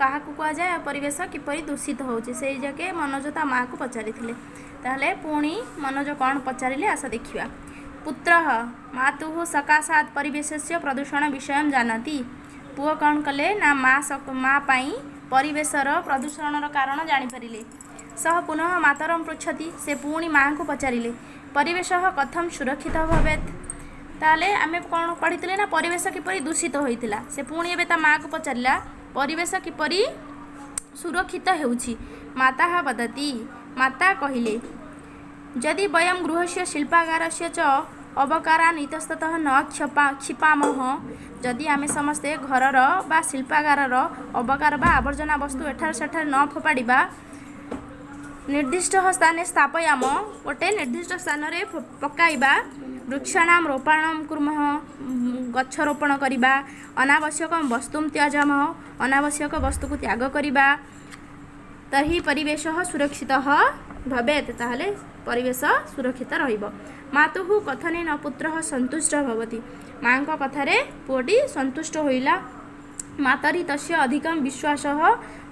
କାହାକୁ କୁହାଯାଏ ଆଉ ପରିବେଶ କିପରି ଦୂଷିତ ହେଉଛି, ସେଇ ଯାକେ ମନୋଜ ତା ମାଆକୁ ପଚାରିଥିଲେ। ତାହେଲେ ପୁଣି ମନୋଜ କ'ଣ ପଚାରିଲେ, ଆସ ଦେଖିବା। ପୁତ୍ରଃ ମାତୁଃ ସକାଶାତ୍ ପରିବେଶସ୍ୟ ପ୍ରଦୂଷଣ ବିଷୟଂ ଜାନାତି। ପୁଅ କ'ଣ କଲେ ନା, ମା ପାଇଁ ପରିବେଶର ପ୍ରଦୂଷଣର କାରଣ ଜାଣିପାରିଲେ। ସଃ ପୁନଃ ମାତରଂ ପୃଚ୍ଛତି। ସେ ପୁଣି ମାଆଙ୍କୁ ପଚାରିଲେ, ପରିବେଶଃ କଥಂ ସୁରକ୍ଷିତ ଭବେତ୍? ତାହେଲେ ଆମେ କ'ଣ ପଢ଼ିଥିଲେ ନା, ପରିବେଶ କିପରି ଦୂଷିତ ହୋଇଥିଲା। ସେ ପୁଣି ଏବେ ତା ମାଆକୁ ପଚାରିଲା, ପରିବେଶ କିପରି ସୁରକ୍ଷିତ ହେଉଛି? ମାତା ବଦତି, ମାତା କହିଲେ, ଯଦି ବୟಂ ଗୃହସ୍ୟ ଶିଳ୍ପାଗାରସ୍ୟ ଚ ଅବକାରାନ୍ ଇତସ୍ତତଃ ନ କ୍ଷିପାମଃ। ଯଦି ଆମେ ସମସ୍ତେ ଘରର ବା ଶିଳ୍ପାଗାରର ଅବକାର ବା ଆବର୍ଜନା ବସ୍ତୁ ଏଠାରେ ସେଠାରେ ନ ଫୋପାଡ଼ିବା, ନିର୍ଦ୍ଦିଷ୍ଟ ସ୍ଥାନେ ସ୍ଥାପୟାମ, ଗୋଟେ ନିର୍ଦ୍ଦିଷ୍ଟ ସ୍ଥାନରେ ପକାଇବା, ବୃକ୍ଷାଣାମ ରୋପଣମ କୁର୍ମଃ, ଗଛ ରୋପଣ କରିବା, ଅନାବଶ୍ୟକ ବସ୍ତୁଂ ତ୍ୟଜାମଃ, ଅନାବଶ୍ୟକ ବସ୍ତୁକୁ ତ୍ୟାଗ କରିବା, ତର୍ହି ପରିବେଶः ସୁରକ୍ଷିତः ଭବେତ୍। ତାହେଲେ ପରିବେଶ ସୁରକ୍ଷିତ ରହିବ। ମାତୁଃ କଥନେନ ପୁତ୍ରः ସନ୍ତୁଷ୍ଟ ଭବତି। ମାଙ୍କ କଥାରେ ପୁଅଟି ସନ୍ତୁଷ୍ଟ ହୋଇଲା। ମାତରି ତସ୍ୟ ଅଧିକଂ ବିଶ୍ୱାସः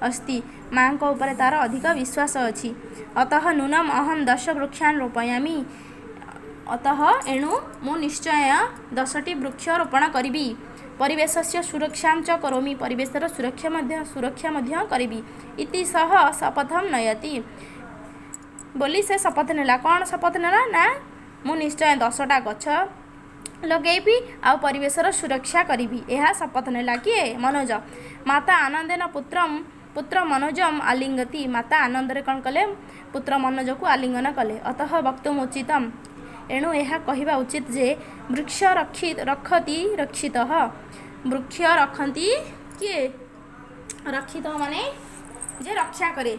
ଅସ୍ତି। ମାଙ୍କ ଉପରେ ତାର ଅଧିକ ବିଶ୍ୱାସ ଅଛି। ଅତଃ ନୂନମ୍ ଅହಂ 10 ବୃକ୍ଷାନ୍ ରୋପୟାମି। ଅତଃ, ଏଣୁ, ମୁଁ ନିଶ୍ଚୟ 10ଟି ବୃକ୍ଷ ରୋପଣ କରିବି। ପରିବେଶସ୍ୟ ସୁରକ୍ଷାಂ ଚ କରୋମି। ପରିବେଶର ସୁରକ୍ଷା ମଧ୍ୟ କରିବି। ଇତି ସହ ଶପଥಂ ନୟତି। ବୋଲି ସେ ଶପଥ ନେଲା। କ'ଣ ଶପଥ ନେଲା ନା, ମୁଁ ନିଶ୍ଚୟ 10ଟା ଗଛ ଲଗେଇବି ଆଉ ପରିବେଶର ସୁରକ୍ଷା କରିବି। ଏହା ଶପଥ ନେଲା କିଏ? ମନୋଜ। ମାତା ଆନନ୍ଦେନ ପୁତ୍ର ମନୋଜମ୍ ଆଲିଙ୍ଗତି। ମାତା ଆନନ୍ଦରେ କ'ଣ କଲେ? ପୁତ୍ର ମନୋଜକୁ ଆଲିଙ୍ଗନ କଲେ। ଅତଃ ବକ୍ତୁମ୍ ଉଚିତମ୍, ଏଣୁ ଏହା କହିବା ଉଚିତ ଯେ, ବୃକ୍ଷ ରକ୍ଷତି ରକ୍ଷିତଃ। ବୃକ୍ଷ ରଖନ୍ତି କିଏ? ରକ୍ଷିତ ମାନେ ଯେ ରକ୍ଷା କରେ।